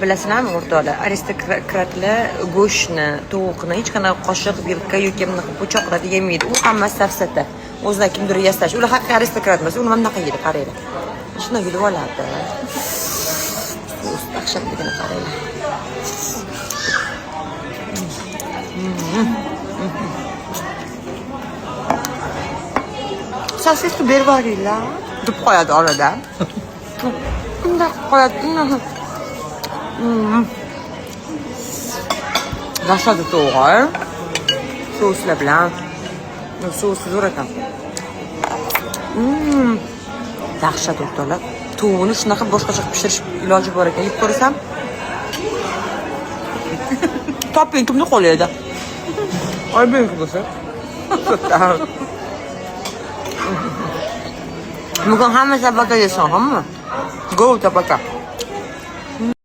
Bilasizlarmi, o'rtoqlar, aristokratlar go'shtni, tovuqni hech qanaqa qoshiq, vilka yoki bunaqa pichoqlarda yemaydi. U hammasi safsata. O'zidan kimdir yasash. Ular haqiqiy aristokrat emas. Ular mana bunaqa yeydi, qaranglar. Shuni yulib oladi. Sous dahshatligini qaranglar. Sosiska berib yuboringlar, deb qo'yadi orada. Bunday qilib qo'yadi. Dahshatli tovuq, souslar bilan. Sousi zo'r ekan. Dahshat, o'rtoqlar. Tovuqni shunaqa boshqacha qilib pishirish iloji bor ekan. Yeb ko'rsam, toping, kimni qo'li edi? Oybek bo'lsa. Bugun hamma собака yesin, hamma. Go, собака.